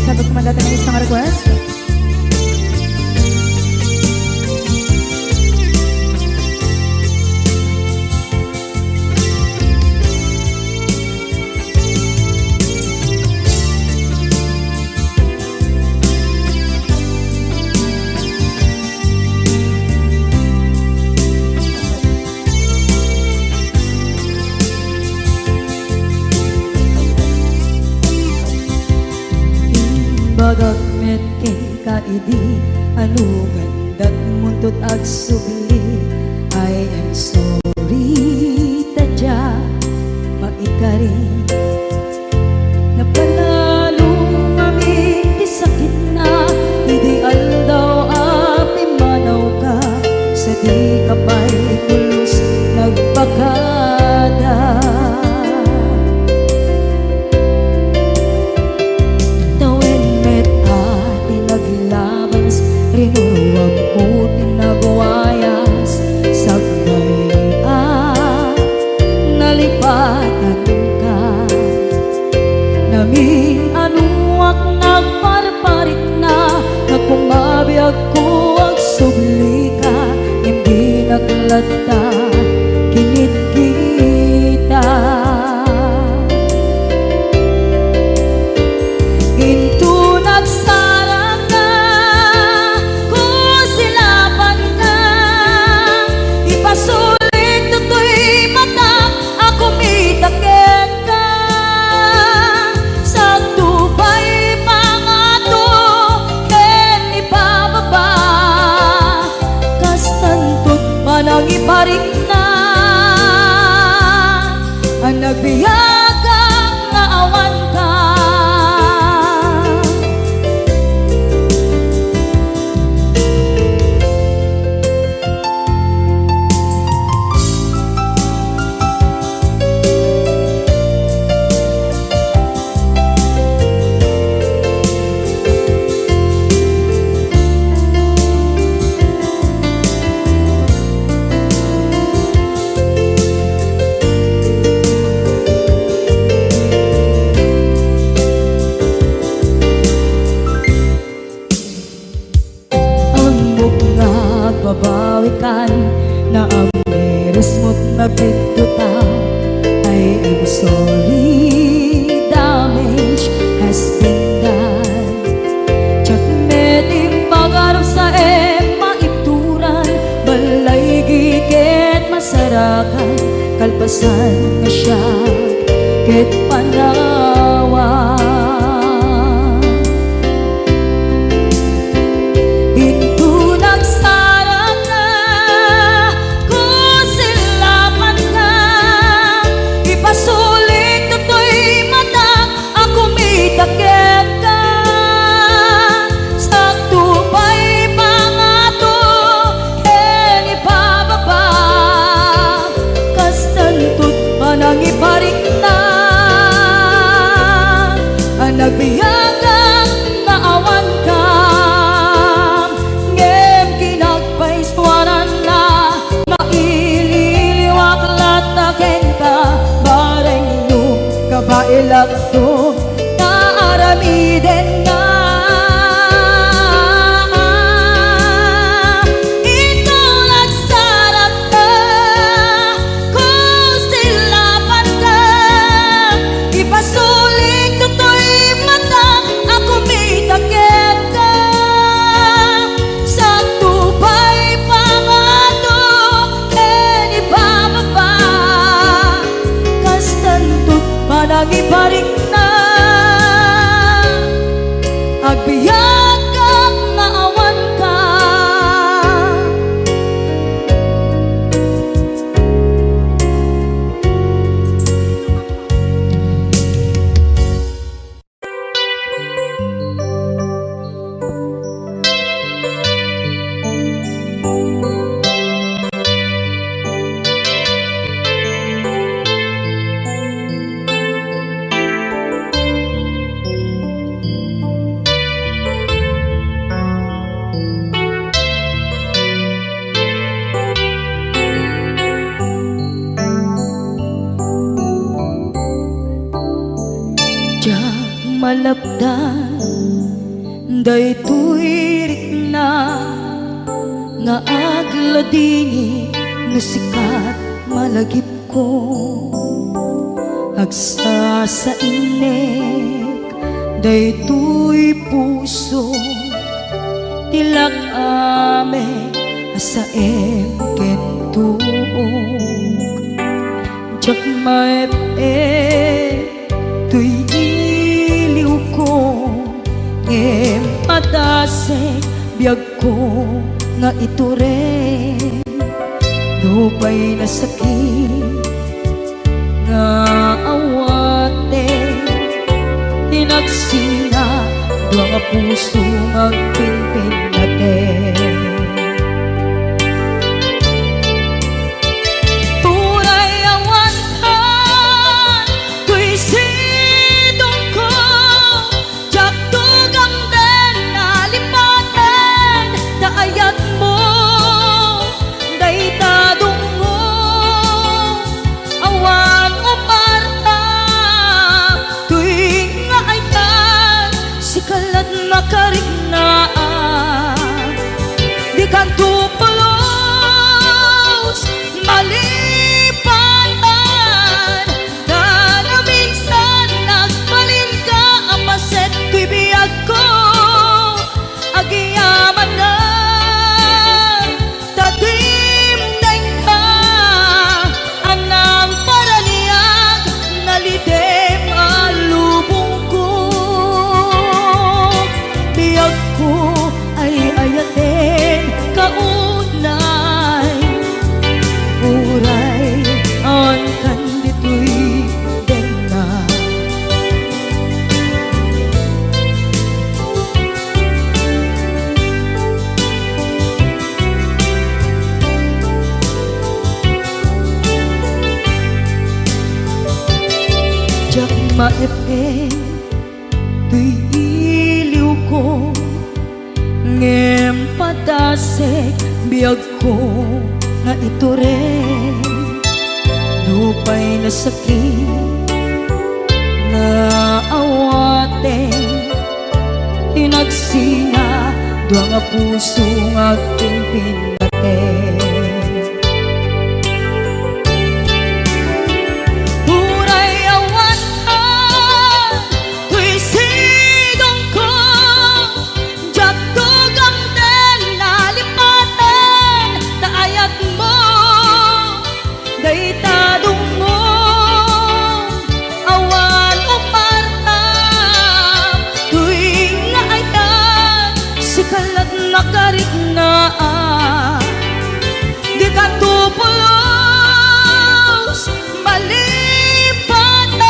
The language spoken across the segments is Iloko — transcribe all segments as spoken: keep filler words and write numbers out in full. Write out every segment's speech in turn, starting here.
Sabagman dayta nga maysa nga request. Imbagak met kenka idi, ano gandat muntot agsubli? I am sorry, ta dia maikari. Napanalo ngamin ti sakitna idi aldaw a pimmanawka, sadika pay pulos nagpakada. Tawen met a ti naglabas, rinuruamko ti nagwayas, sakbay a nalipatanka. Namin-anoak nagparparikna, nga kumabiagko agsublika, ngem dinak latta kinitkitak. Inton agsaraka, kusilapanka, ipasulik toy matak a kumita kenka. Sakto pay pangato ken ipababa, kastanto ti panangiparikna a nagbiagak nga awanka. Ammok nga agbabawikan, naamirismot nagbiddota. I am sorry, damage has been done. Diak met impagarupsaem maituran, balay ket masarakan, kalpasan nga siak ket panawan. Inton agsaraka, kusilapanka, ipasulik toy matak a kumita kenka. Sakto pay pangato ken ipababa, kastanto ti panangiparikna a nagbiagak nga awanka. Ngem kinagpaisuananna, maililiwak latta kenka, bareng no kabaelakto, ta aramidenna. Inton agsaraka, kusilapanka, ipasulik toy matak a kumita kenka. Sakto pay pangato ken ipababa, kastanto ti panangiparikna, agbiagak nga awanka. Diak malapdan Daytoy rikna nga agladingit no sika ti malagipko. Agsasainek daytoy puso, ti lak-am a saem ken tuok. Diak maep-ep toy iliwko, ngem padasek biagko nga itureng. Nupay nasakit nga awaten, ti nagsina dua nga puso nga agpinpinnaten. Uray awan toy sidongko, diak tugamden a lipaten ta ayatmo dayta dungngo. Awan uparta toy nga ayat, sika la't makariknaan. Dikanto pulos malipatan, ta naminsan nagbalinka a paset toy biagko. Agyamanak ta dimdengka, a nangparaniag, nalidem a lubongko. Biagko ay ayaten kaunay, uray awan kan ditoy denna. Diak maep-ep toy iliwko, ngem padasek biagko nga itureng. Nupay nasakit nga awaten, ti nagsina dua nga puso nga agpinpinnaten. Uray awan toy sidongko, diak tugamden a lipaten ta ayatmo dayta dungngo. Awan uparta toy nga ayat, sika la't makariknaan. Dikanto pulos malipatan,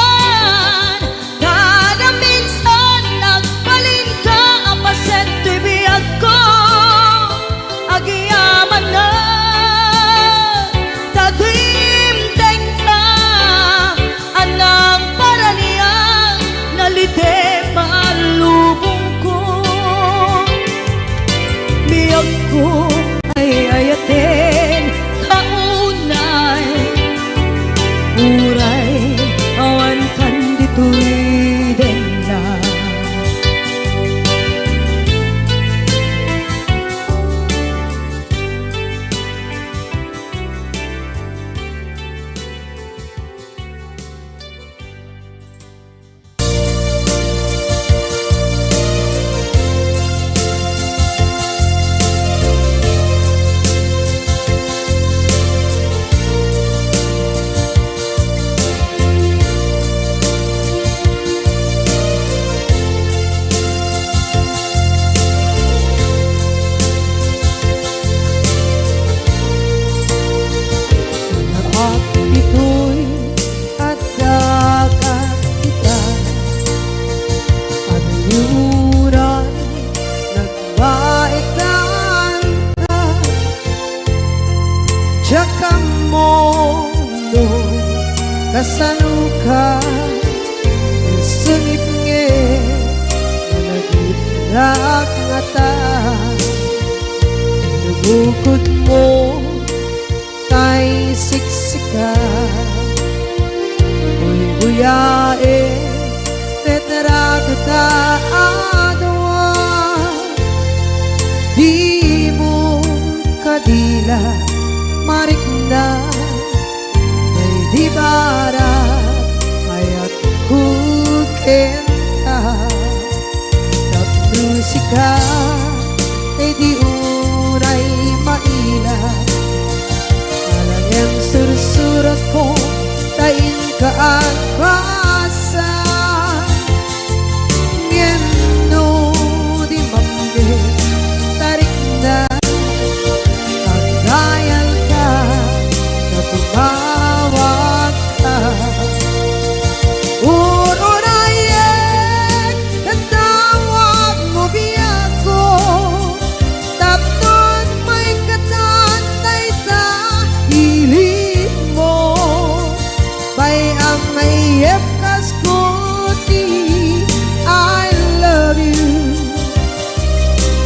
ta naminsan nagbalinka a paset toy biagko. Agyamanak ta dimdengka, a nangparaniag, nalidem a lubongko. Biagko ay ayaten kaunay, uray awan kan ditoy denna. Nanak ditoy adda ket ita, agayuray nagbaetan ka. Diak ammo no kasanoka, sungit nga nagitdak ngata. Nabukodmo tay siksika, buybuyaen, tetrato ta adua. marikna, daydi barat, ayatko kenka. Tapno sika, daydi unay maila. Alangen sursuratko, ta inka agbasa. Ngem no di mamdi, ta rikna, agdayalka, ta tumawagka. Ur-urayek, ta tawagmo biagko, tapno maikatan dayta ilinmo. Bay-am nga iyepkasko ti I love you.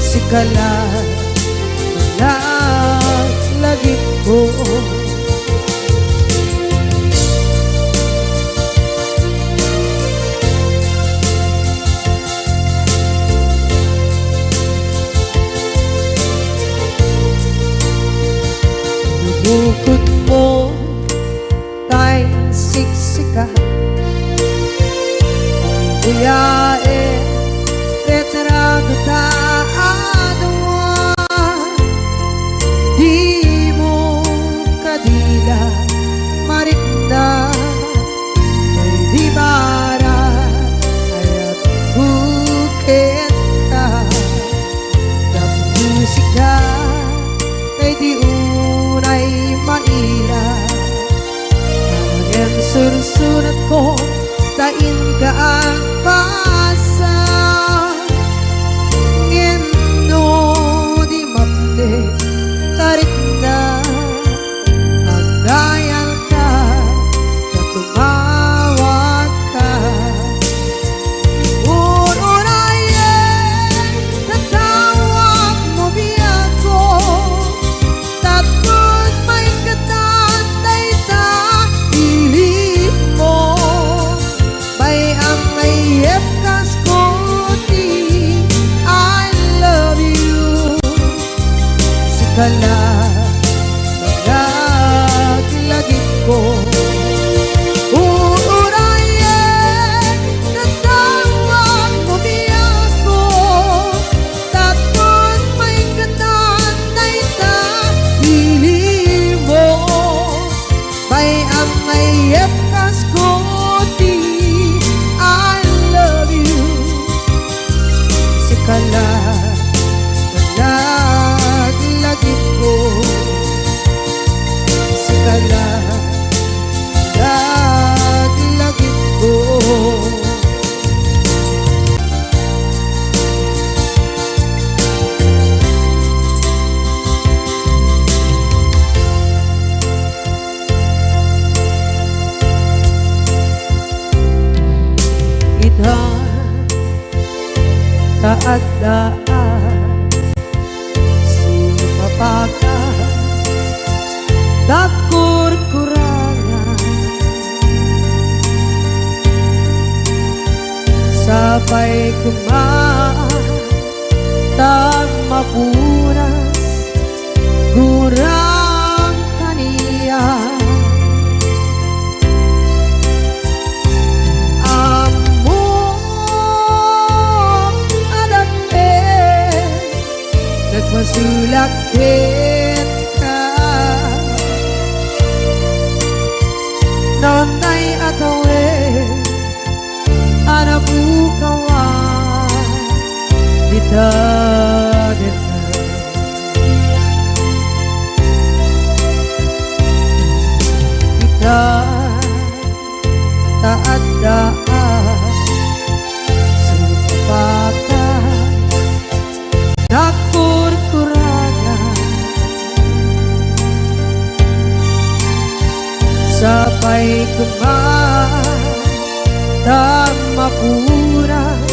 Sika la, lagipko. Bukod mo tay siksika. Uyae, retrato ta a dua. Dimo kadi la marikna, daydi barat, ayatko kenka. Tapno sika, daydi unay maila. Ngem sursuratko, ta inka agbasa. Ngem no di mamdi, ta rikna, agdayalka, ta tumawagka. Ur-urayek, ta tawagmo biagko, tapno maikatan dayta ilinmo. Bay-am nga iyepkasko ti I love you. Sika la, laglagipko. Ur-urayek, ta tawagmo biagko, tapno maikatan dayta ilinmo. Bay-am nga iyepkasko ti I love you. Sika la, laglagipko. Sika la, laglagipko. Ita, ta adda a sumapaka, dagkurkuranga. Sapay koma ta mapunas, gurang kaniak. Ammok a dakkel, nagpasulak kenka. Naunay a tawen, a napukawan dita dita. Ita, ta adda a sumapaka, nagkurkuranga. Sapay koma ta mapunas,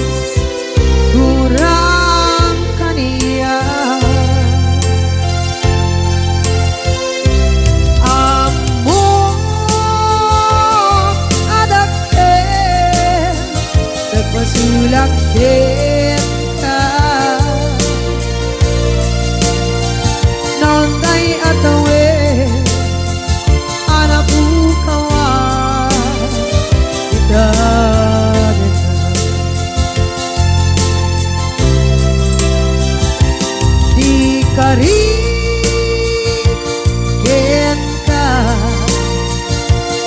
gurang kaniak. Ammok a dakkel, nagpasulak kenka. Naunay a tawen,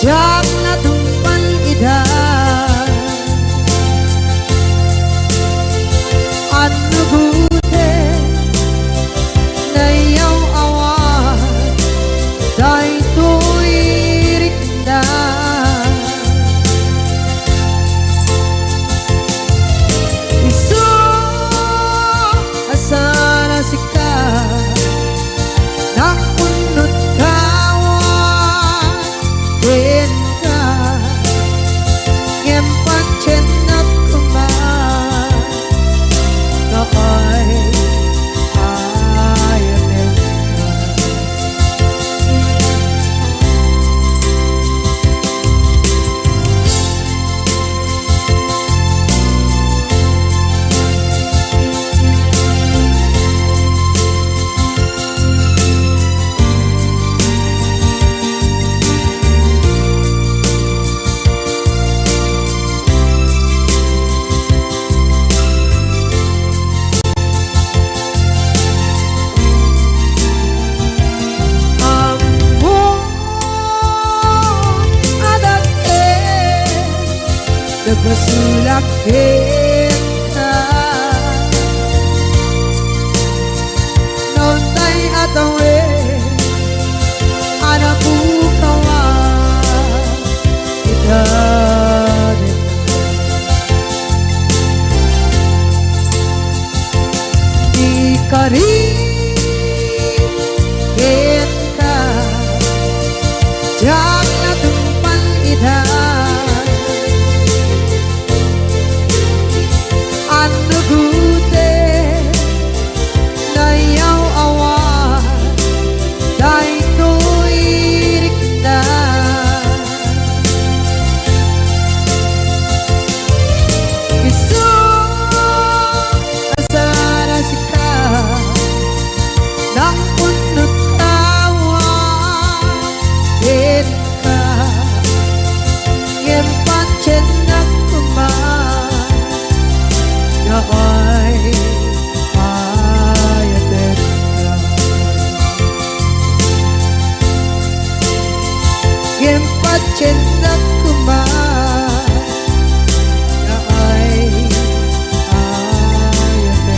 Diak natungpal ida. Annugoten nayaw-awan daytoy rikna. Isu a saan a sika, naunot kawan kenka, ngem patiennak koma nga ay ayatenka. Ammom a dak-en, nagpasulak kenka. Naunay a tawen a napukawan ita. Ikari kenka, diak natungpal ida. Annugoten nayaw-awan daytoy rikna. Isu a saan a sika, naunot kawan kenka, ngem patiennak koma nga ay ayatenka. Ngem patiennak koma nga ay ayatenka.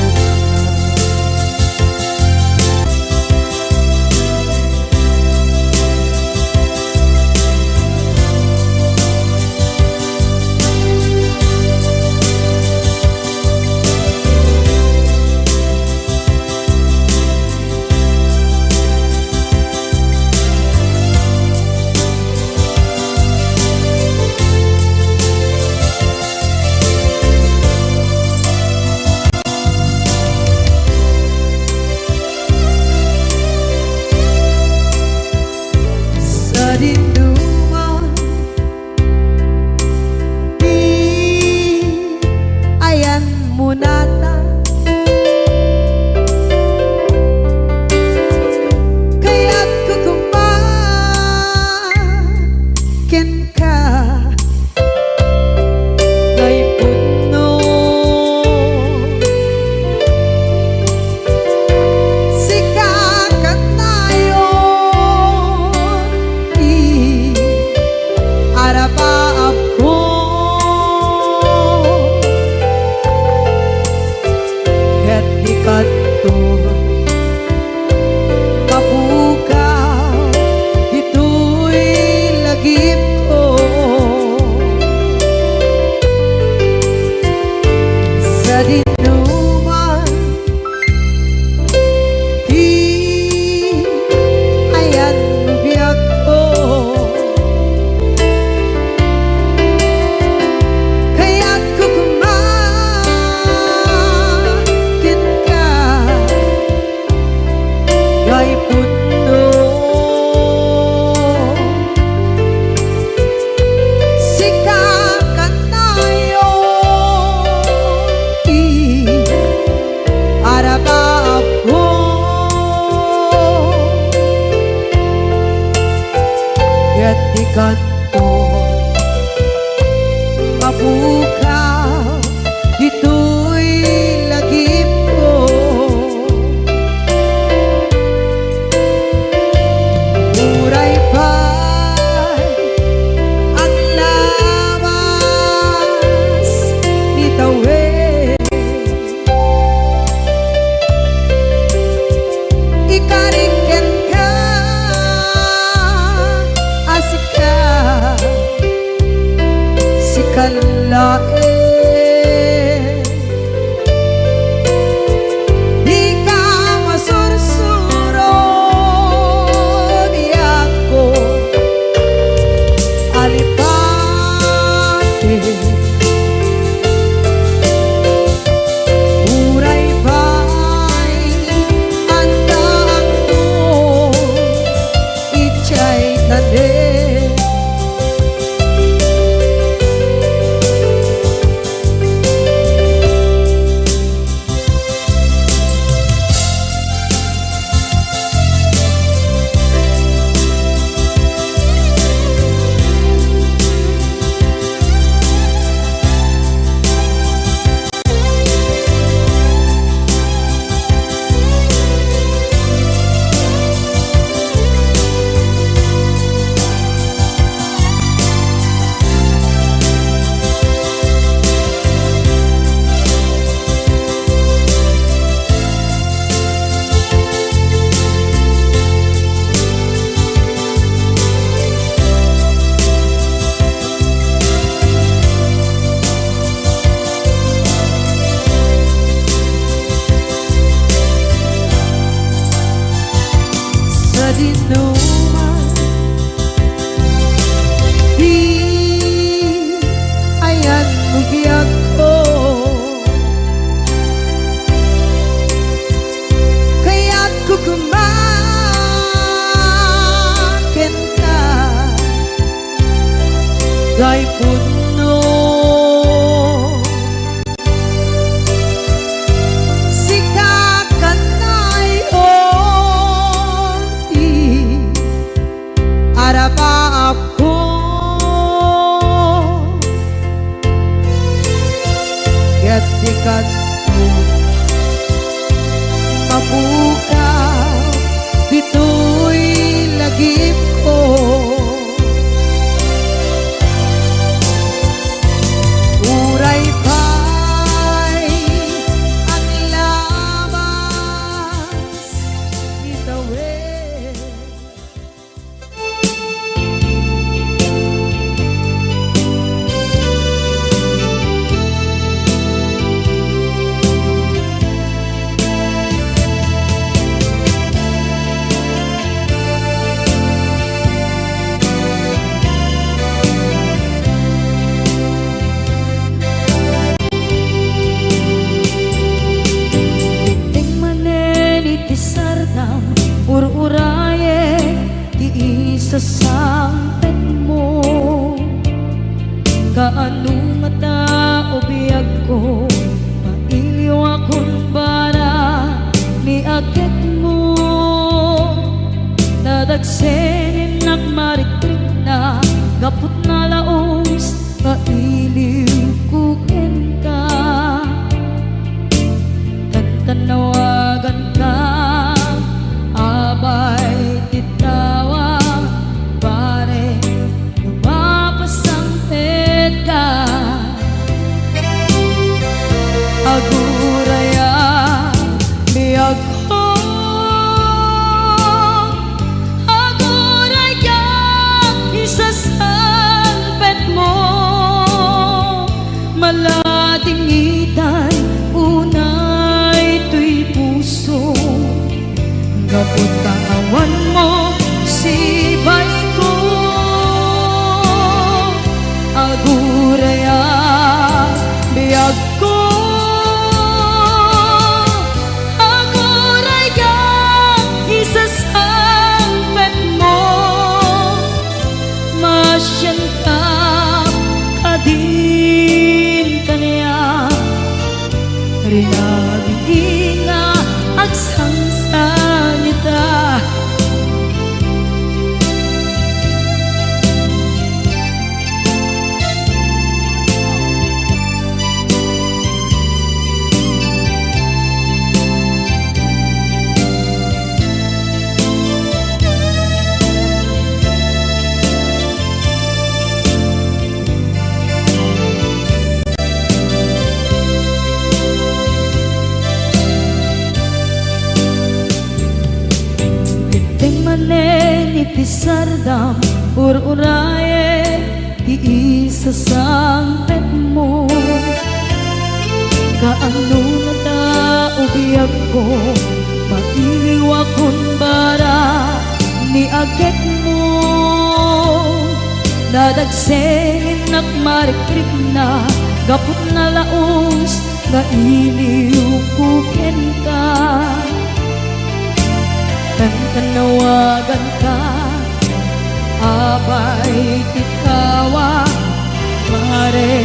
Sadinoman ti ayanmo natan, kayatko koma kenka. Nga ipudno, sika kanayon ti arabaabko. Ket di kanto mapukaw ditoy lagipko. Sadinoman ti ayanmo biagko, kayatko koma kenka. Nga ipudno, sika kanayon ti arabaabko. Ket di kanto mapukaw ditoy lagipko. Uray pay Kan laeng dika masursuro, biagko a lipate. Uray pay addaakmo idiay tanem. Sadinoman, di ayanmo biagko. Kayatko koma kenka, Daypunno. Sika kanayon ti arabaapko. Ket dika mapukaw ditoy lagipko. Uray pay aglabas ni tawen. Dimteng manen iti sardam, ur-urayek ti isasangpetmo. Kaano ngata, o biagko, mailiwakon bara ni aketmo. Nadagsen innak marikrikna gapu ta nalaus nga iliwko kenka. Tantannawaganka, abay ti tawa, barek no mapasangpetka. Aguraya, biagko, agurayka, isasangpetmo. Maladingitan unay toy puso, gapu ta awanmo sibayko. Aguraya, biagko, agurayka, isasangpetmo. Maasianka kadin kaniak, rinabidi nga agsangsangita. Dimteng manen iti sardam, ur-urayek ti isasang Dagsenginnak marikrikna gapu ta nalaus nga iliwko kenka. Kankanawaganka, abay ti tawag, mare,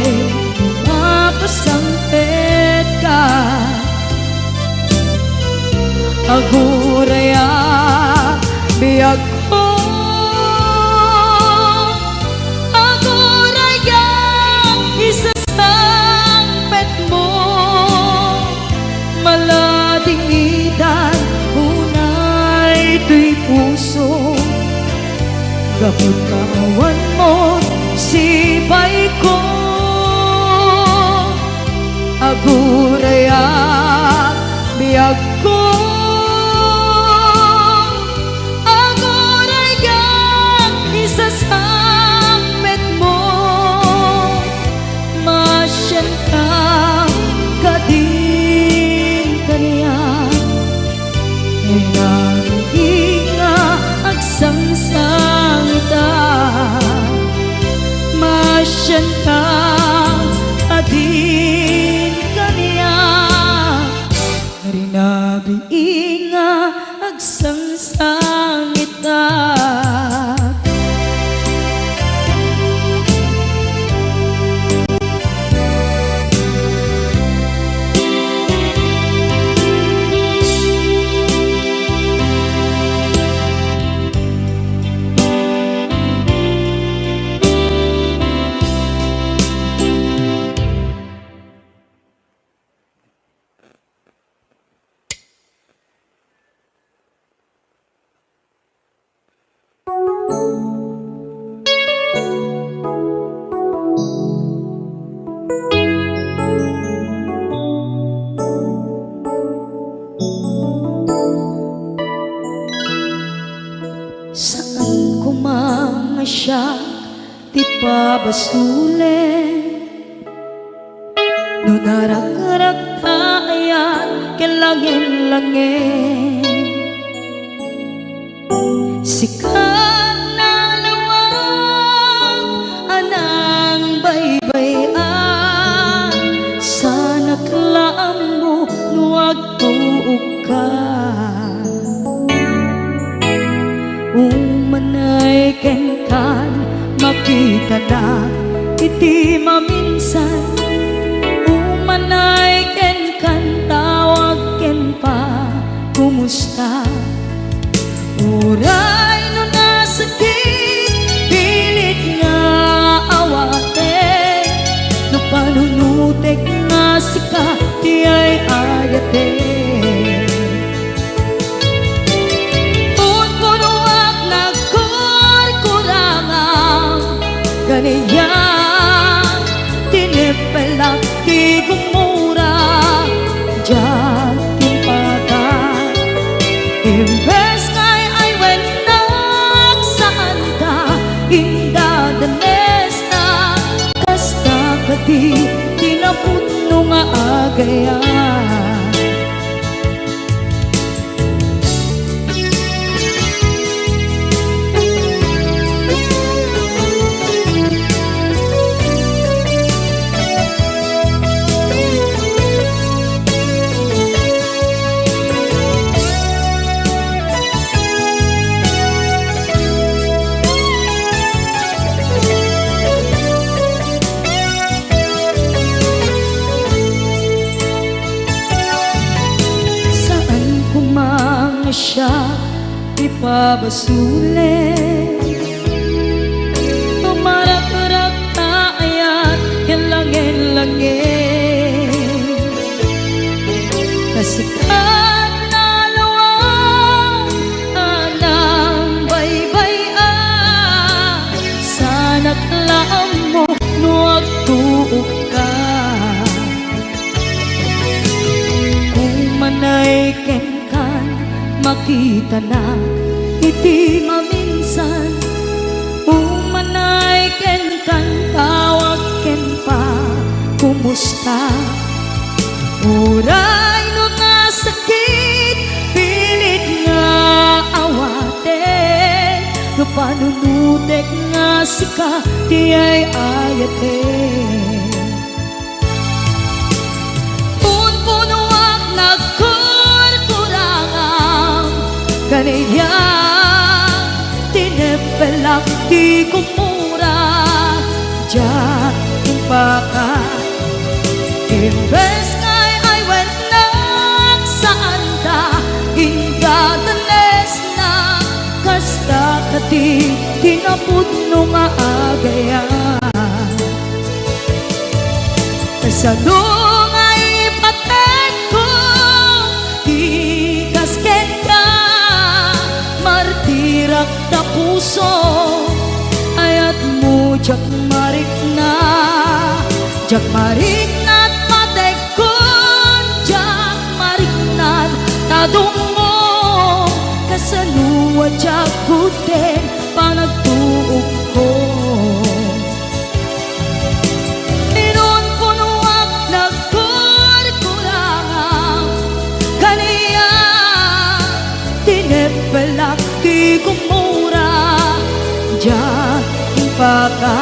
makasangpetka. Agurayak, biagko, agurayak, isasangpetmo. Maladingitan unay toy puso, gapu ta awan mo sipaiko. Agurayak, biagko, agurayak, isasangpetmo. Masianka kadin kaniak, rinabii nga agsangsangitak. Masianka kadin kaniak, rinabii nga agsangsangitak. Saan koma nga siak ti pabasolen. No narakrak ta ayat ken langin-langin, sika nalawag a nangbaybay-an, saanak la ammo no agtuokka. Umanay kenkan, makitanak iti maminsan. Umanay kenkan, tawag ken pa, kumusta? Uray no nasakit, pilit nga awatek, no panunotek nga sika ti ay-ayatek. Punpunoak nagkurkurangam, ganiak, tineppelak ti gumura, diak timpagan. Imbes nga ay-aywennak, saanka indadanesna, kasta kadi ti napudno nga agayat. Saan koma nga siak ti pabasolen. Tumarakrak ta ayat ken langin-langin. Kasikat nalawag a nangbaybay-an, saanak la ammo no agtuokka. Umanay kenkan, makitanak iti maminsan. Umanay kenkan, tawag ken pa, kumusta? Uray no nasakit, pilit nga awatek, no panuno Tek nga sika ti ay-ayaten. Punpunoak nagkurkurangam, kaniak tineppelak ti kumura, diak impaka. Imbes nga ay-ayatennak, saanta indadanesna, kasta kadi ti napudno nga agayat. Kasano nga ipatekko ti kas kenka, martirak ta puso, ayatmo diak marikna, diak marikna ta patekkon, diak marikna ta dumngom, kasano a diak gudden panagtuokko. Inunpunoak nagkurkurangam, kaniak tineppelak ti kumura, diak impaka.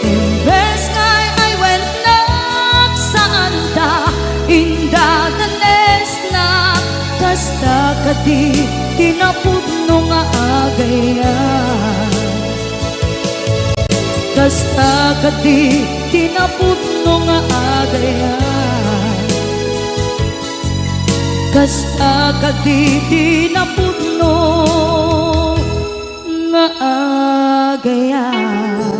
Imbes nga ay-ayatennak, saanta indadanesna, kasta kadi ti napudno nga agayat. Kasta kadi ti napudno nga agayat. Kasta kadi ti napudno nga agayat.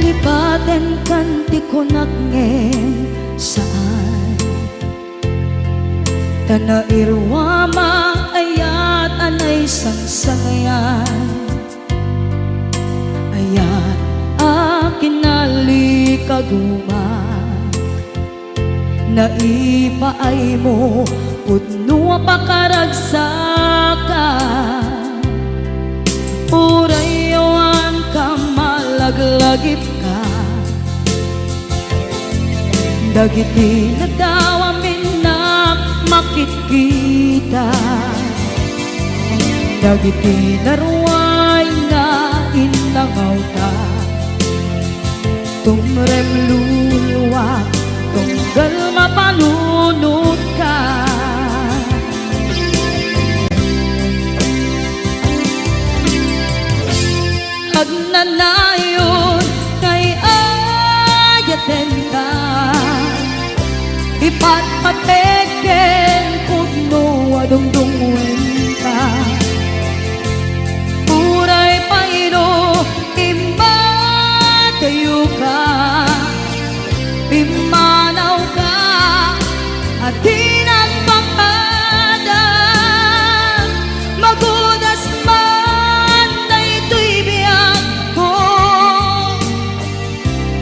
Lipatenkan ti kunak ngem saan. Ta nairuam a ayat a naisangsangayan. Ayat a kinalikaguma. Naipaaymo, pudno a pakaragsakan. Uray awan ka, malaglagipka. Dagiti nadawam innak makitkita. Dagiti naruay nga innangawta. Tumrem luluak, tunggal mapanunotka. Agnanayon nga ay-ayatenka, ipatpatek ken pudno a dungdungngoenka. Uray pay no immadayoka, pimmanawka a di nagpakada. Magudas man daytoy biagko,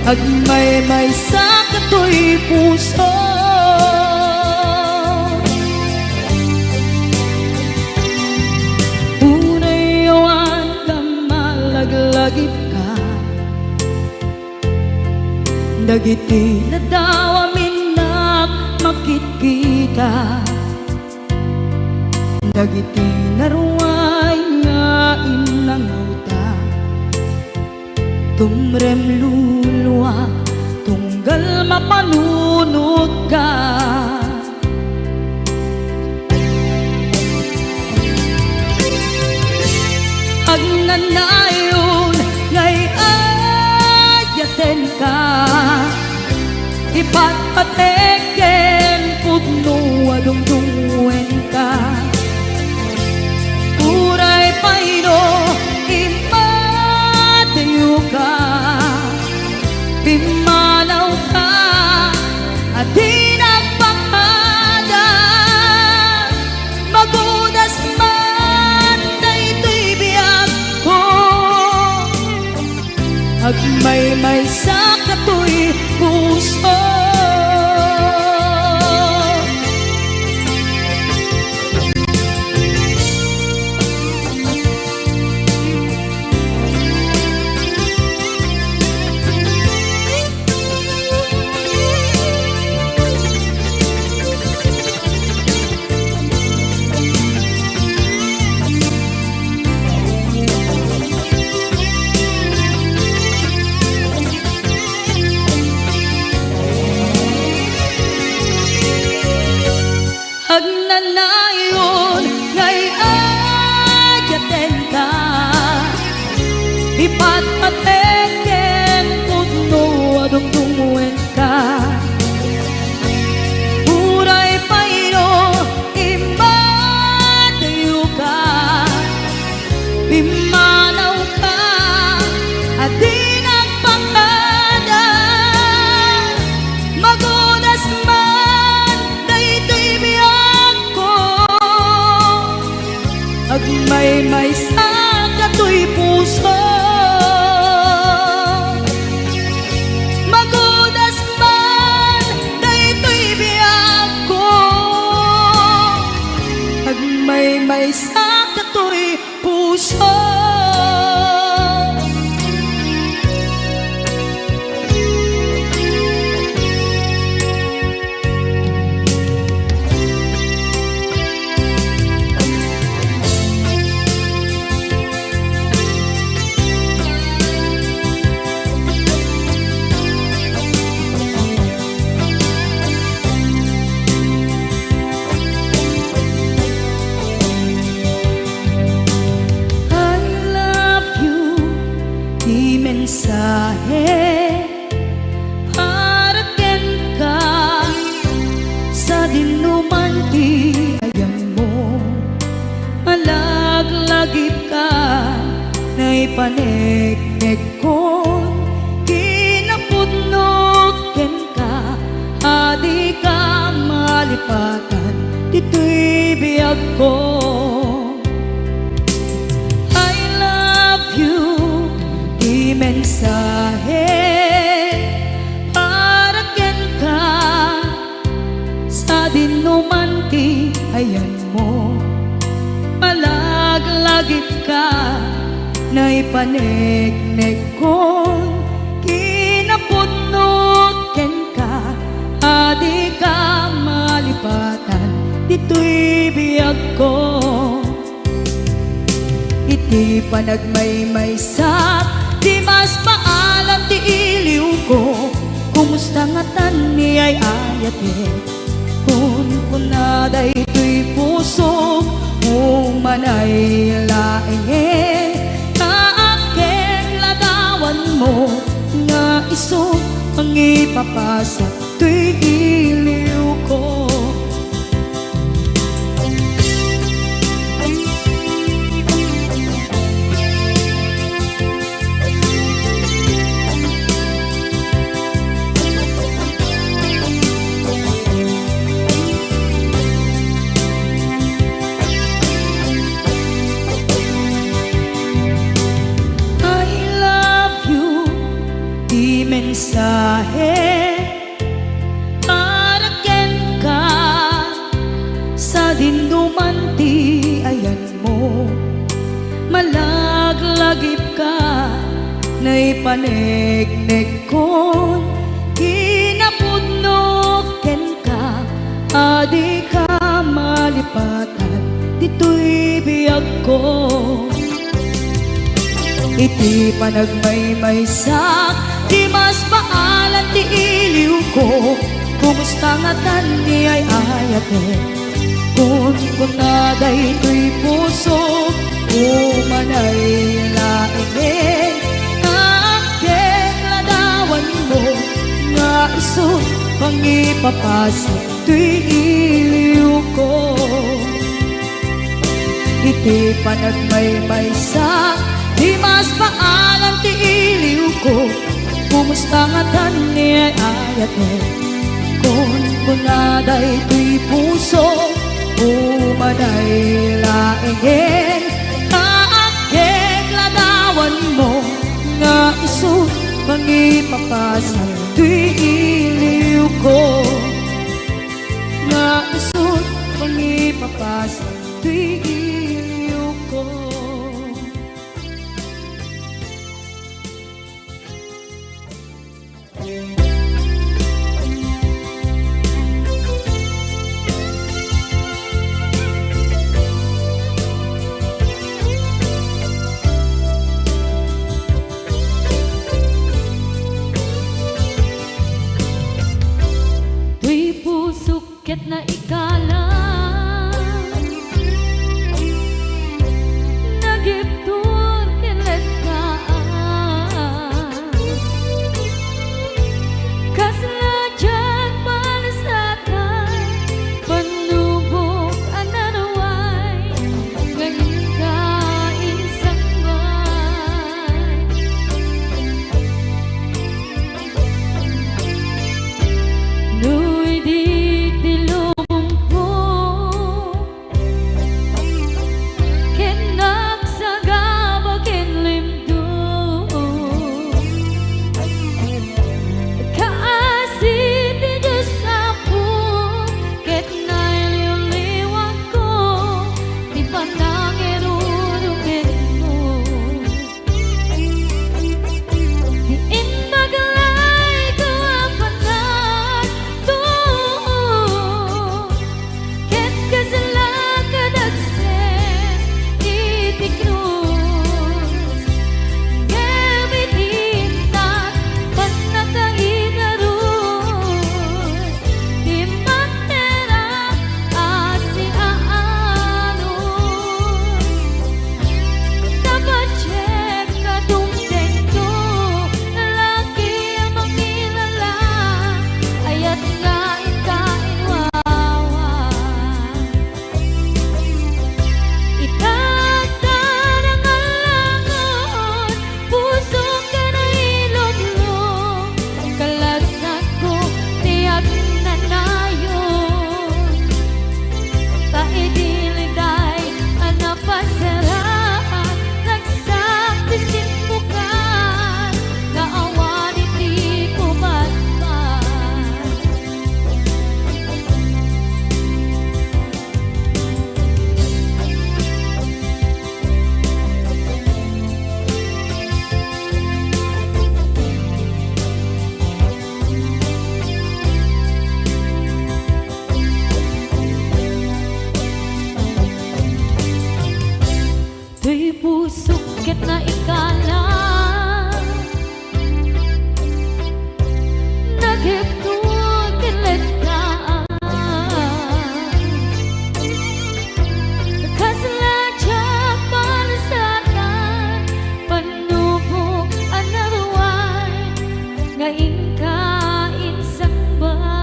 agmaymaysa katoy puso. Uray awan ka, malaglagipka. Dagiti nadawam innak makitkita. Dagiti naruay nga innangawta. Tumrem luluak, tunggal mapanunotka. Agnanayon nga ay-ayatenka, ipatpatek ken pudno a dungdungngoenka. Patpatek ken pudno a dumdumwenka. Uray pay no immadayoka, pimmanawka a di nagpakada. Magudas man daytoy biagko, agmaymaysa datoy puso. Magudas man daytoy biagko, agmaymaysa datoy puso. I love you, ti mensahe para kenka, sadinoman ti ayanmo. Malaglagipka, naipaneknekkon kinapudnok kenka, a dika malipatan ditoy biagko. I love you, ti mensahe para kenka, sadinoman ti ayanmo. Malaglagipka, naipaneknekkon kinapudnok kenka, a dika malipatan ditoy biagko. Iti panagmaymaysak, dimas paalan ti iliwko. Kumusta ngatan ni ay-ayatek? Kunkuna daytoy pusok, umanay laengen. Naakkek ladawanmo nga isu mangipapasak toy iliwko. I love you, ti mensahe para kenka, sadinoman ti ayanmo. Malaglagipka, naipaneknekkon kinapudnok kenka, a dika malipatan ditoy biagko. Iti panagmaymaysak, dimas paalan ti iliwko. Kumusta ngatan ni ay-ayatek? Kunkuna daytoy pusok, umanay laengen. Naakkek ladawanmo nga isu mangipapasak toy iliwko. Iti panagmaymaysak, dimas paalan ti iliwko. Kumusta ngatan ni ay-ayatek? Kunkuna daytoy pusok, umanay laengen. Naakkek ladawanmo nga isu mangipapasak toy iliwko. Nga isu mangipapasak toy iliwko. Toy pusok ket naikalang. Daytoy pusok ket naikala, naghipno ken lettaan. Kasla diak malasatan, panubok a naruay nga inka insangbat.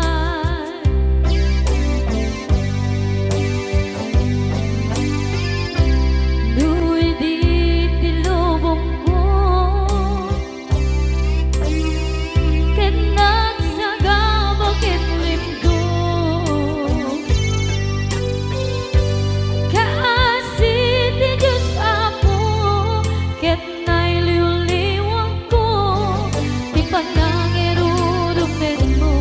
No idi ti lubongko ket nagsagaba ket limgo, kaasi ti Dios, Apo, ket nailiwliwangko ti panangirurumermo.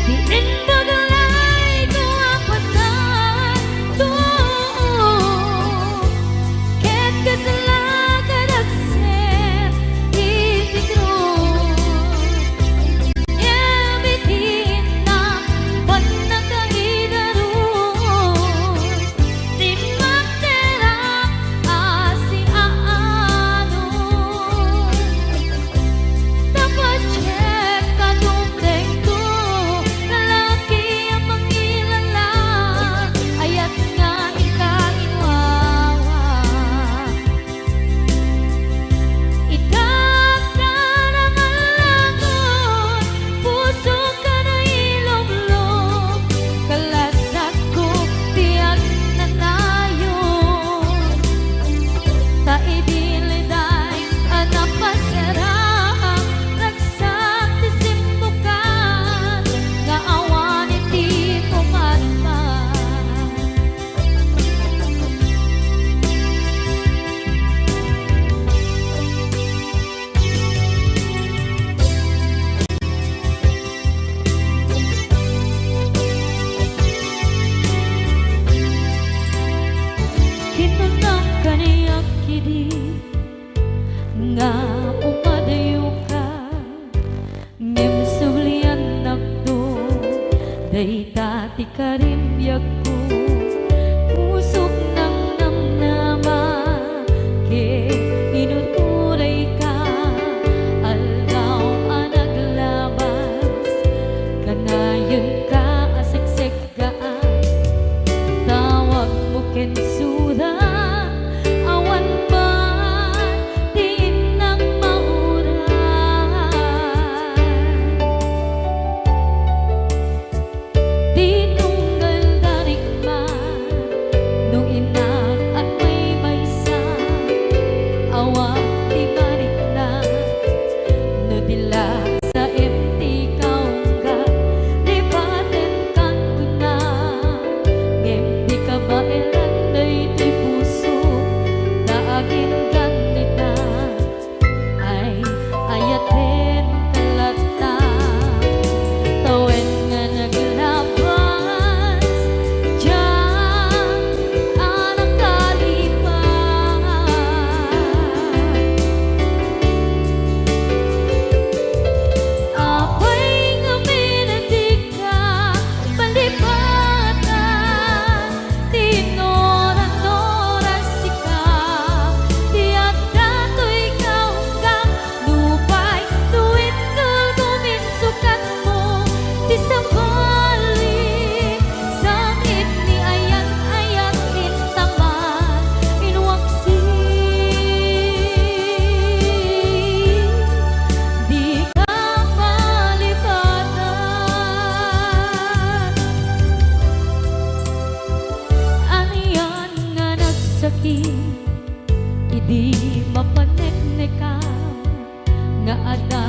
Ti imbag layto a patato, ket kasla kadagsen iti krus. Ngem iti innak, bannaka idarus, ti makterak a siaanus. Tapasiek a dumtengto, lalaki a mangilala, ayat nga inka inwawa. Idak ta nangalangon, pusok a nailublog, kalasakko ti agnanayon. Ta idi liday a napasarang, ragsak ti simmukan nga awan iti pumatpat. Kinunam kaniak idi nga umadayoka, ngem subliannakto, dayta ti karimbiagko. Pusok nangnamnama ket inururayka, aldaw a naglabas, kanayon ka a seksek gaan. Tawagmo ken sura, awan man ti innak mauray. Ti tunggal da rikma, no innak agmaymaysa, awan ti marikna, no di la saem ti kaungga, lipatenkan kuna, ngem di kabaelan daytoy puso, ta aginggan ita. Ay, ayatenka latta, tawen nga naglabas, diak a nakalipat. Apay ngamin a dika malipatan, ti nuran-nuran sika, ti adda toy kaungga, nupay no indulgo minsukatmo ti sabali, sangit ni ayat-ayat intaman, inwaksi, dika malipatan. Anian nga nagsakit idi mapaneknekam nga adda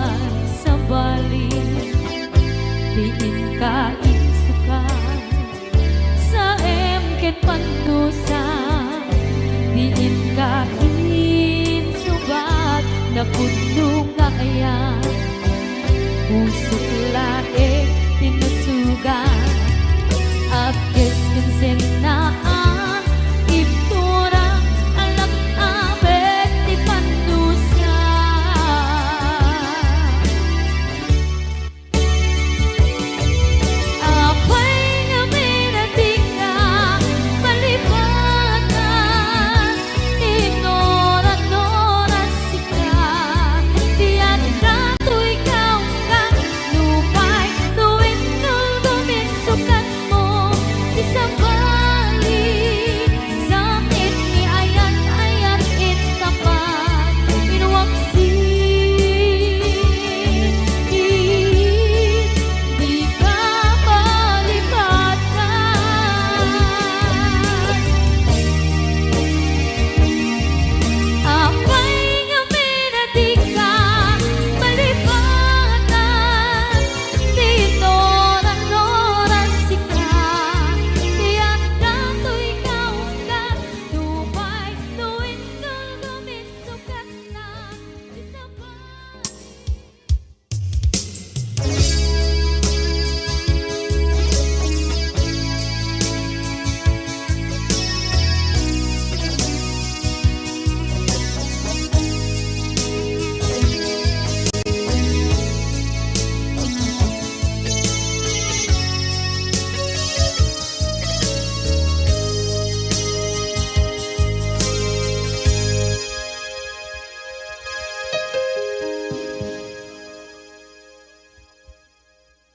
sabali ti inka insukat. Saem ken pandusa ti inka insubat, napudno nga ayat. Pusok laeng ti nasugat, apkes ken sennaan, ibturak a lak-abek ti pandusa. Apay ngamin a dika malipatan.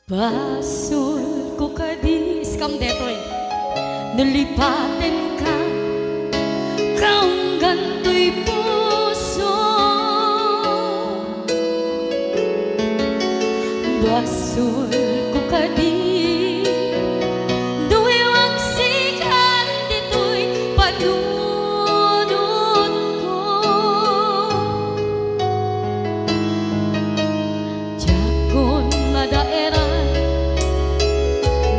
Basolko kadi, iskam detoy. Nalipatenka, kaunggan toy puso. Basolko kadi, no iwaksikan ditoy panunotko. Diakon madaeran,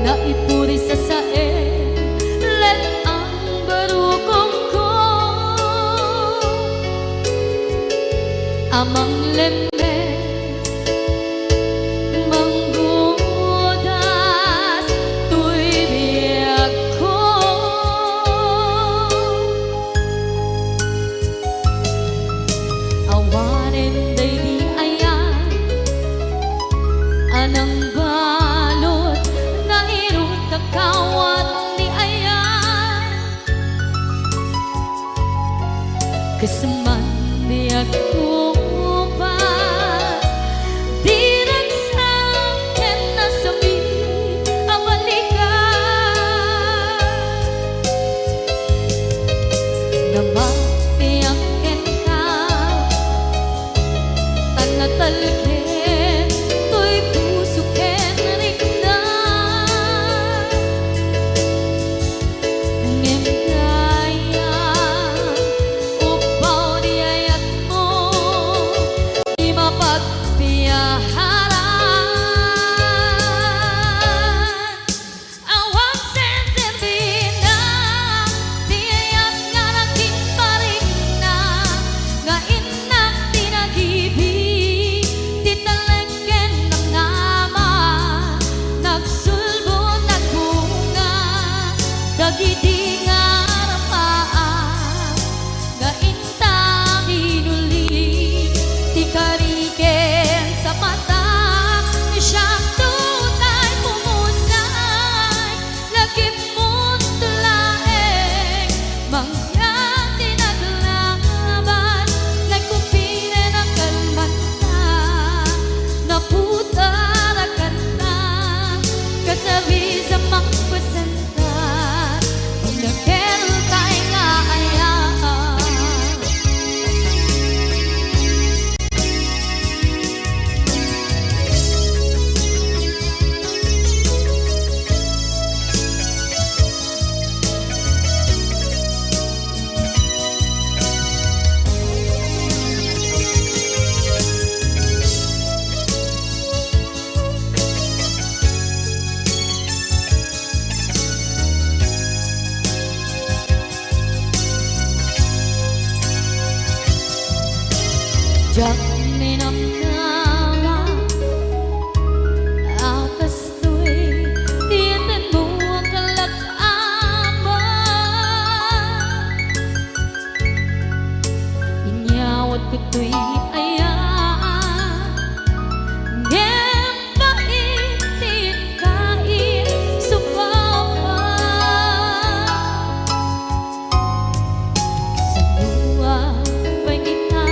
naipuri sasaen, let-ang barukongko. A manglemmes, manggudas toy biagko. Awanen daydi ayan a nangbalud, nairut a kawat ni ayan. Kas man biagko pas, diragsak ken nasakit a balikan. Namatiak kenka, tan natalged toy puso ken rikna. Ngem dayta, upbaw ti ayatmo, ti mapagpiaharan. Awan senserbina ti ayat nga nagimparikna, nga innak ti nagibi, ti talek ken namnama, nagsulbo, nagbunga, dagidi nga arpaam nga inta kinuli, ti kari ken sapata, siak tutay pumusay, lagipmo laeng, mangyan ti naglaban, nagkupinen a kalmanta, naputar a kanta, kasabis a mangpasenta, pagnakertay nga ayat. Diak ninamnama a kastoy ti inted mo a kalak-ama. Inyawat ko toy ayat, ngem pait ti inkaisubak. Kasanoan pay kita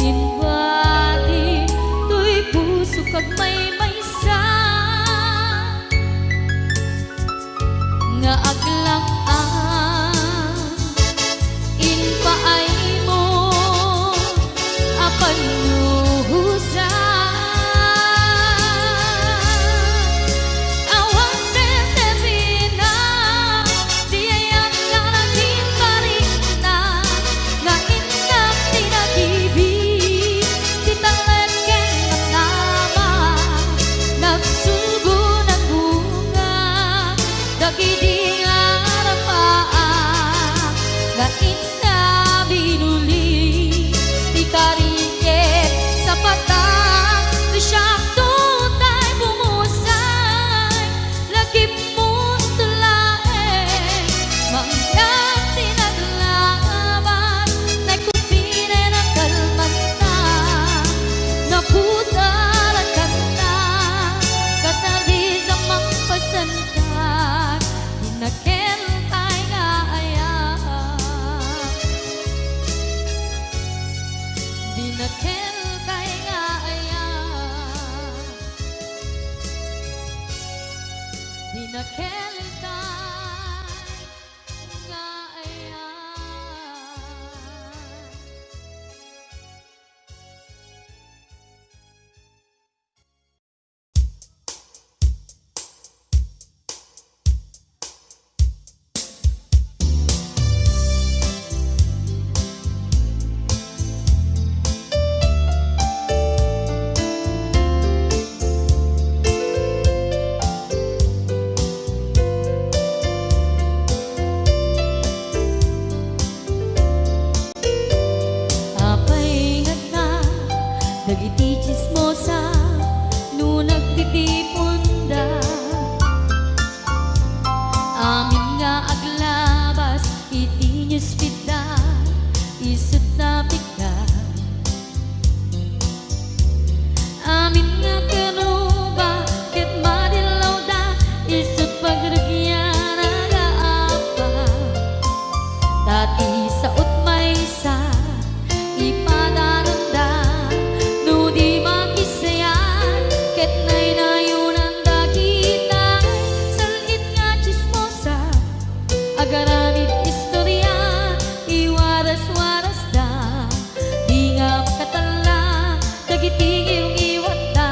imbati toy pusok agmaymaysa. Nga aglak-am impaaymo a pannuhosan. Awan senserbina ti ayat nga nagimparikna, nga innak ti nagibi, ti talek ken namnama, nagsulbo, nagbunga, dagidi nga arpa. Ispitda, isut' ta pigda. Amin nga keruba ket madillawda, isut' pagrugian nga Apa. Ta ti sao't maysa, ipadananda no di makisayat, ket naynayonanda kitay sal-it nga tsismosa. Agaramid istoria, iwaras-warasda, di nga makatalla dagiti ngiwngiwatda,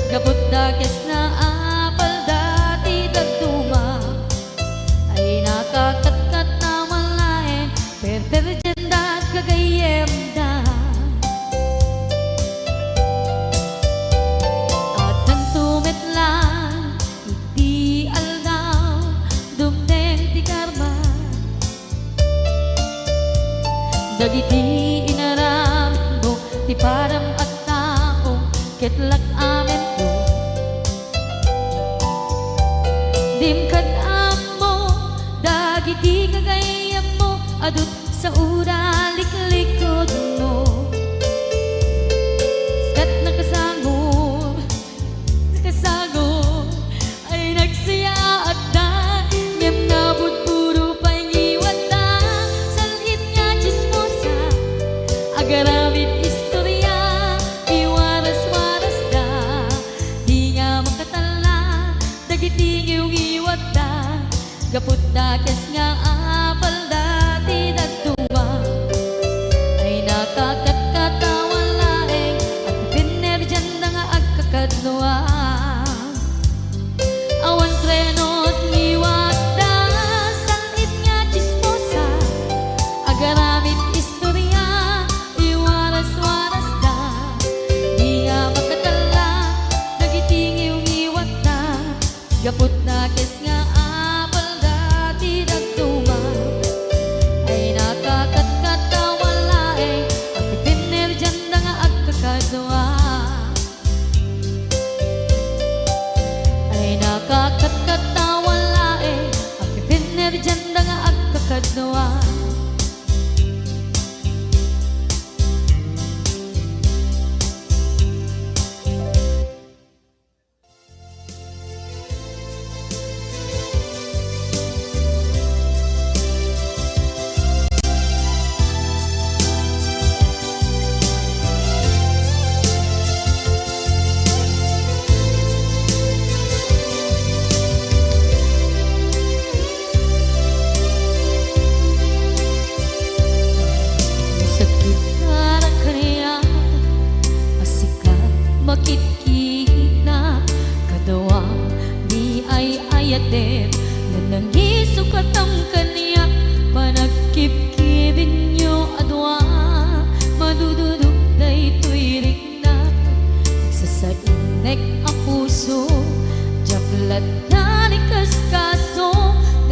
gapu ta kes nga apalda ti dadduma. Ay nakakatkat a malaeng perperdianda gagayyemda. Addanto met laeng iti aldaw, dumteng ti karma. Dagiti inaramidmo ti padam a tao, ket lak-amento. Dim kad-ammo dagiti gagayyemmo, adu ti saoda liklikudmo. Ket nakasango, nakasango, ay nagsayaatda, ngem nabudbudo pay ngiwatda, sal-it nga tsismosa, agaramid istoria, iwaras-warasda, di nga makatalla dagiti ngiwngiwatda, gapu ta kes nga apalda ti dadduma. Ay nakakatkat a malaeng a ti pinerdianda nga agkakadua. Awan treno ti ngiwatda, sal-it nga tsismosa, agaramid istoria, iwaras-warasda, di nga makatalla dagiti ngiwngiwatda. Gapu ta kes nga apalda ti dadduma, ay nakakatkat a malaeng a ti pinerdianda nga agkakadua. Ay nakakatkat a malaeng a ti pinerdianda nga agkakadua. Sakit nga nakariak a sika makitkita, kadua di ay-ayaten, nanangiso katam kaniak, panagkibkibinyo a dua, madududog daytoy rik- na, sasainnek a puso, diak latta ni kaskaso,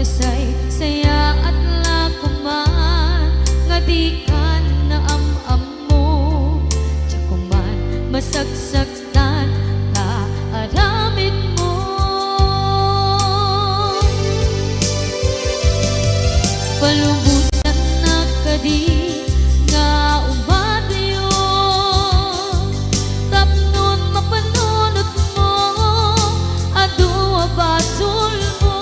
nasaysayaat la koman nga dikan naam-ammo, diak koman masaksaktan ta aramidmo. Palubosannak kadi nga umadayo tapno mapanunotmo, adu a basolmo,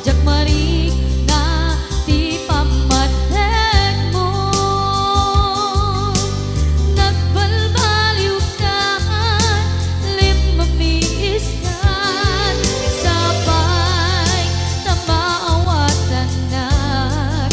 diak marikna ti pammategmo. Nagbalbaliwkan, limmamiiskan, sapay ta maawatannak.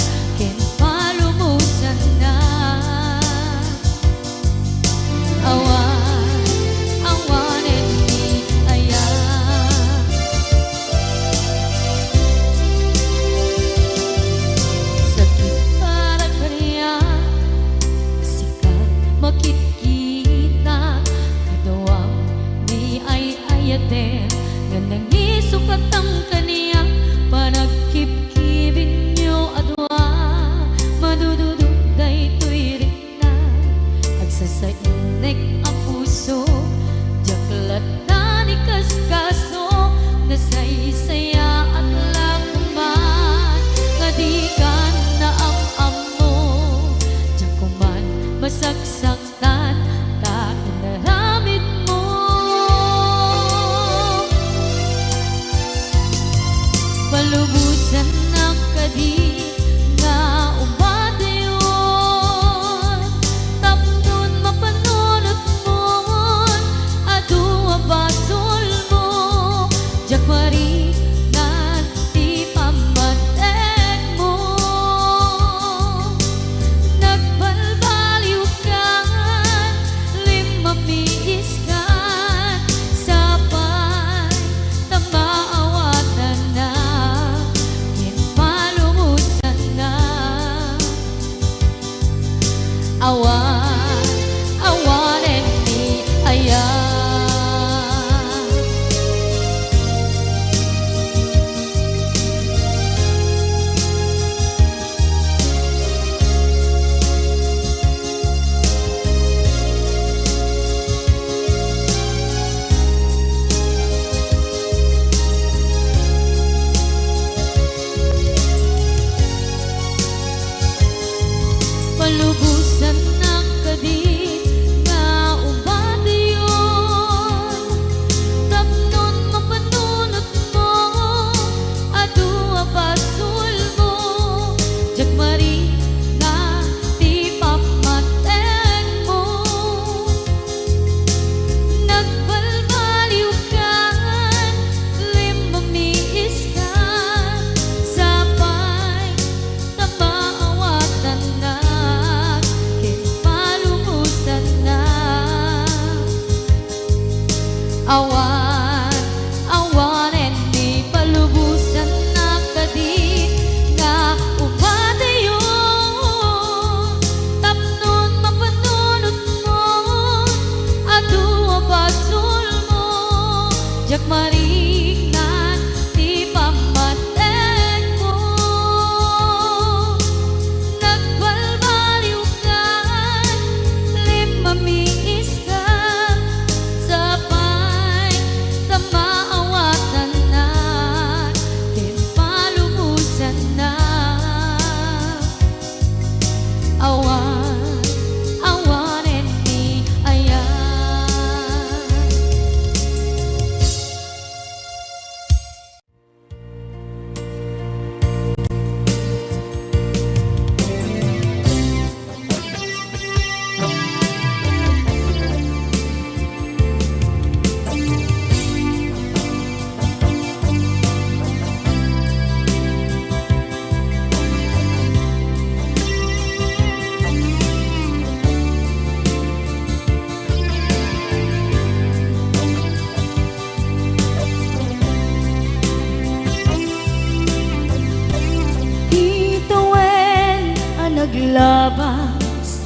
Naglabas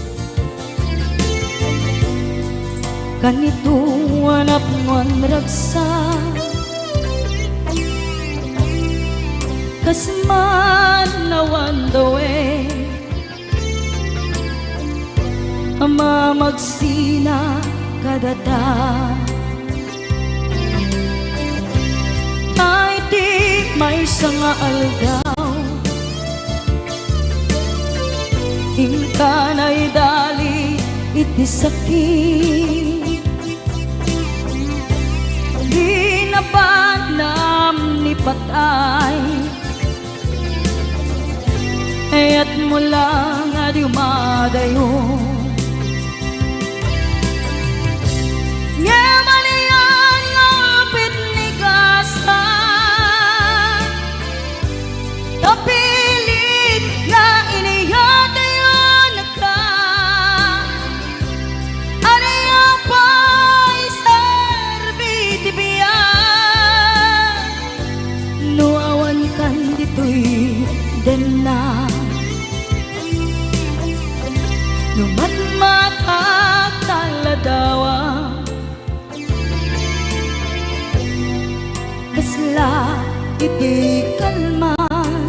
kanito a napnoan ragsak, kas man awan dawen a mamagsina kadata. Ay, ti maysa nga aldaw, inka naidali iti sakit. Di nabanam ni patay, kayatmo lang a dumadayo. Ngem anian nga upit ni Gasa, ta pilit nga iniyatayonka. Ania pay serbi ti biag no awankan ditoy denna? No matmatak ta ladawa, kasla iti kalman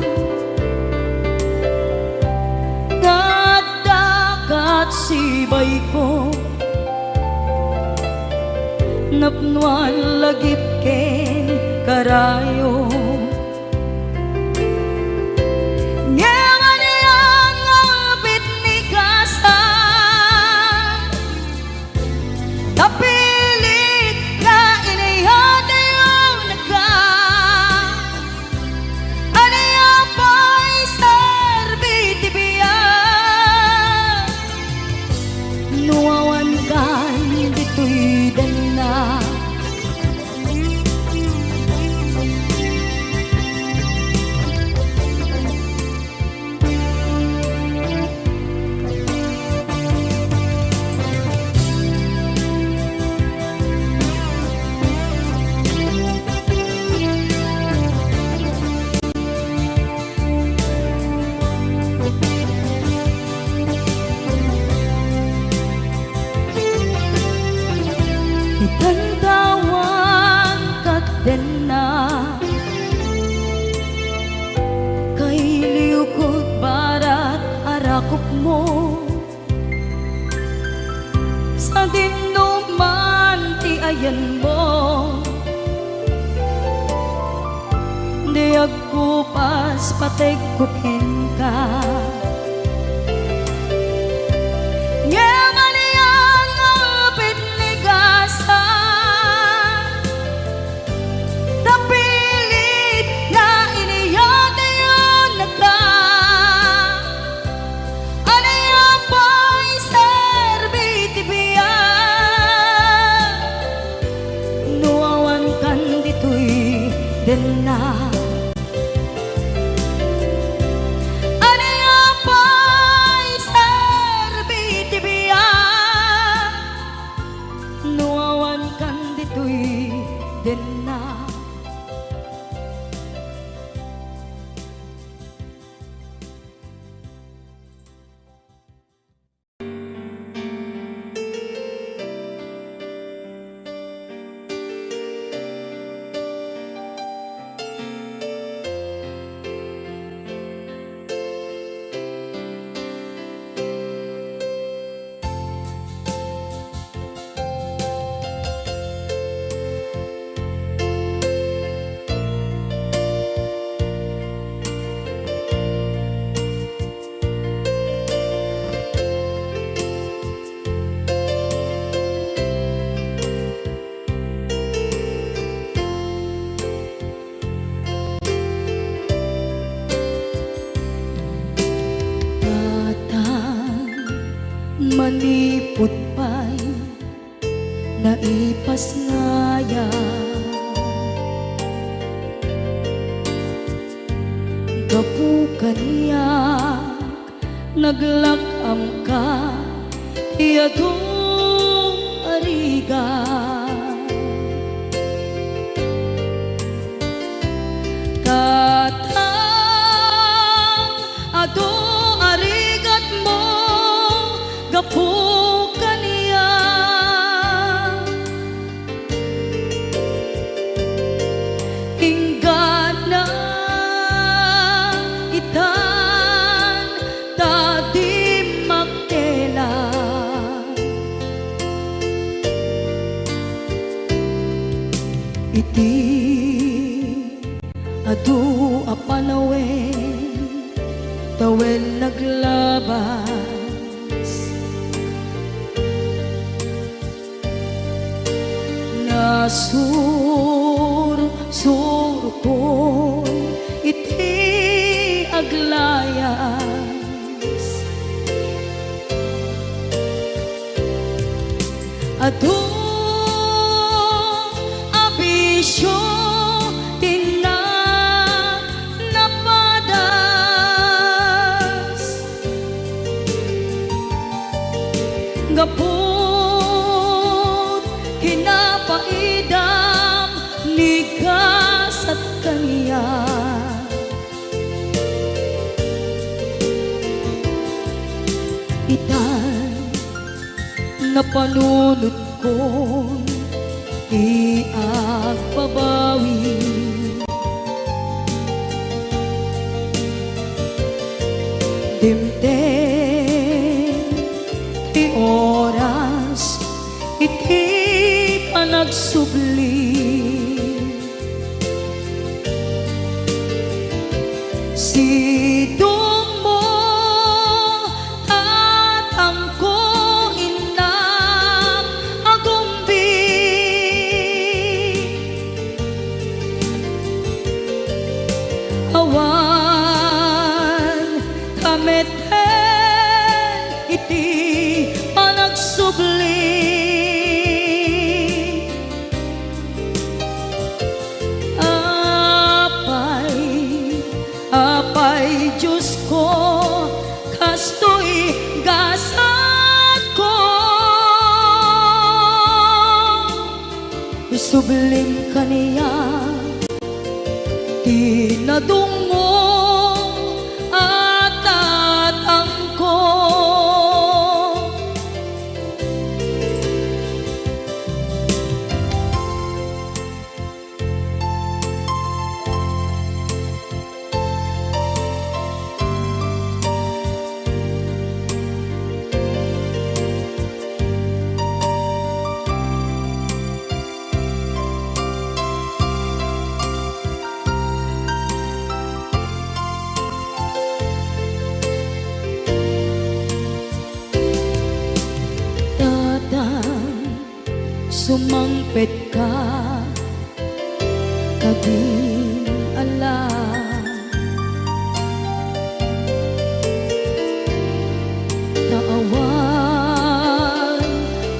nga adda kat sibayko, napnoan lagip ken karayo. Ngem anian nga upit ni Gasa, ta pilit nga iniyatayonka. Ania pay serbi ti biag no awankan ditoy denna? Itantawan kat denna, kailiwkod barat a rakupmo. Sadinno man ti ayanmo, di agkupas pategko kenka. Ngem anian nga upit ni Gasa, ta pilit nga iniyatayonka. Ania pay serbi ti biag no awankan ditoy denna? Ania pay serbi ti biag no awankan ditoy denna? Tatang, manipud pay naipasngayam. Gapu kaniak, naglak-amka ti adu a rigat. Tatang, adu a rigat gapu kaniak. Inggana itan ta dimmakkelan. Iti adu a panawen, tawen naglabas. Nasursurkon iti aglayas. Adu a bisio ti na-, napadas. Gapu ti napaidam ni gasat kaniak. Itan napanunotkon ti agbabawi. Dimteng ti oras iti panagsubli. Sidongmo, tatangko, innak, agumbi. Awan ka met ken iti panagsubli. Apay, apay, Diosko, kastoy gasatko. Isublim kaniak ti nadungngom a tatangko. Tatang, sumangpetka kadin ala. Ta awan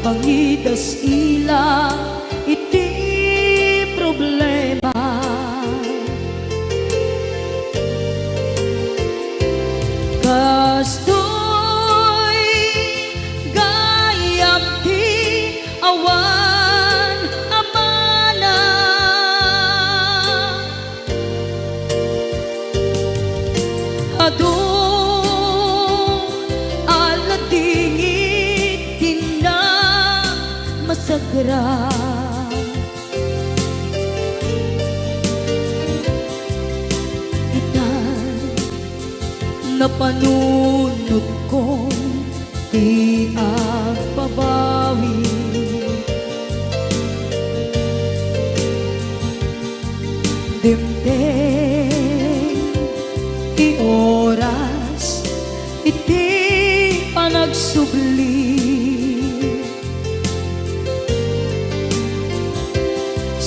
pangidas-ila iti problema. Kastoy gayam ti awan a mana. Adu a ladingit ti namasagra. Ita, napanunotkon ti agbabawi. Dimteng ti oras iti panagsubli.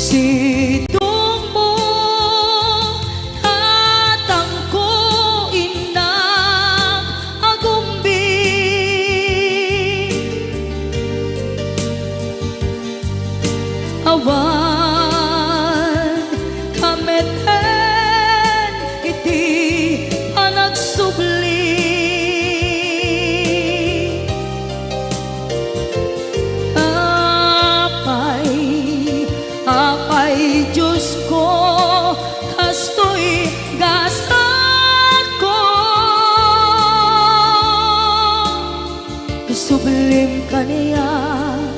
Sidongmo, tatangko, innak, agumbi. Awan ka met ken iti panagsubli. Sublim kaniak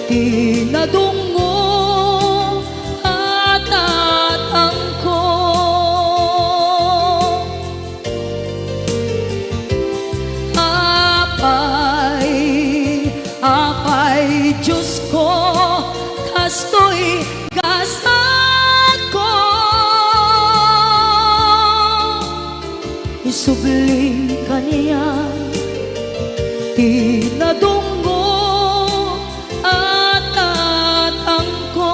ti nadungngom a tatangko. Apay, Apay Diosko, kastoy gasatko. Isublim kaniak ti nadungngom a tatangko.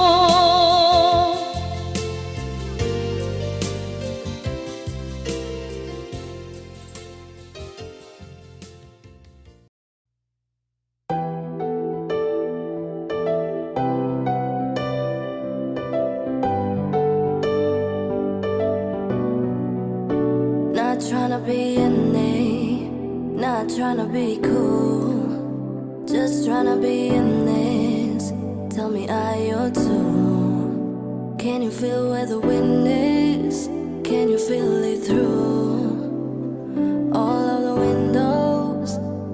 Not tryna be any, not tryna be cool, just tryna be honest. Tell me, are you too? Can you feel where the wind is? Can you feel it through all of the windows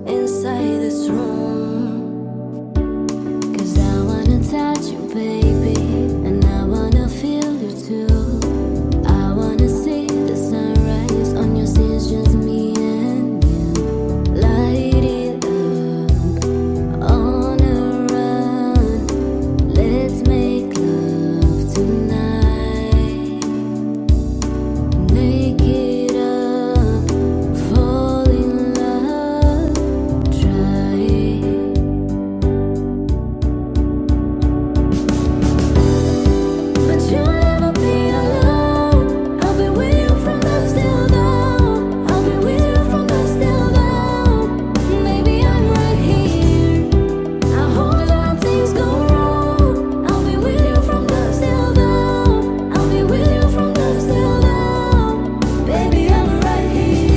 inside this room? 'Cause I wanna touch you, baby, and I wanna feel you too. I wanna see the sunrise on your skin, just me and you. Light it up on a run. Let's make love tonight. Make it up, fall in love, try it. But you'll never be alone. I'll be with you from dusk till dawn. I'll be with you from dusk till dawn. Baby, I'm right here. I hold on, things go wrong. I'll be with you from dusk till dawn. I'll be with you from dusk till dawn. Baby, I'm right here.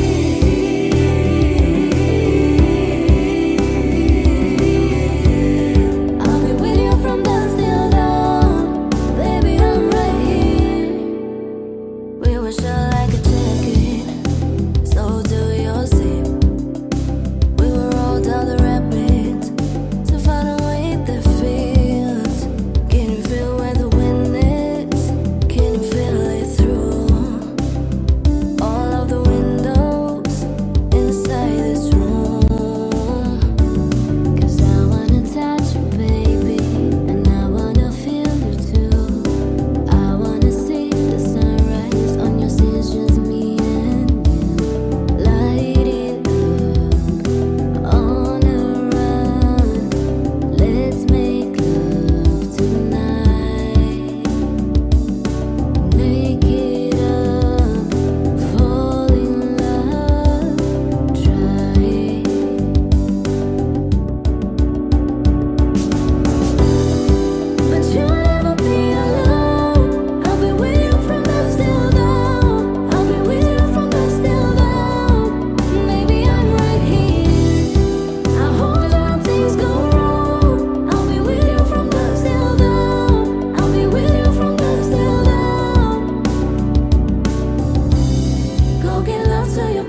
I'll be with you from dusk till dawn. Baby, I'm right here. We were shut like a jacket, so do your zip. We will roll down the rapids to find a way that fits. Can you feel where the wind is? Can you feel it through all of the windows inside this room? 'Cause I wanna touch you, baby, and I wanna feel you too. I wanna see the sunrise on your skin, just me and you. Light it up on a run. Let's make love tonight. Make it up, fall in love, try it. But you'll never be alone. I'll be with you from dusk till dawn. I'll be with you from dusk till dawn. Baby, I'm right here. I hold on, things go wrong. I'll be with you from dusk till dawn. I'll be with you from dusk till dawn. Go give love to your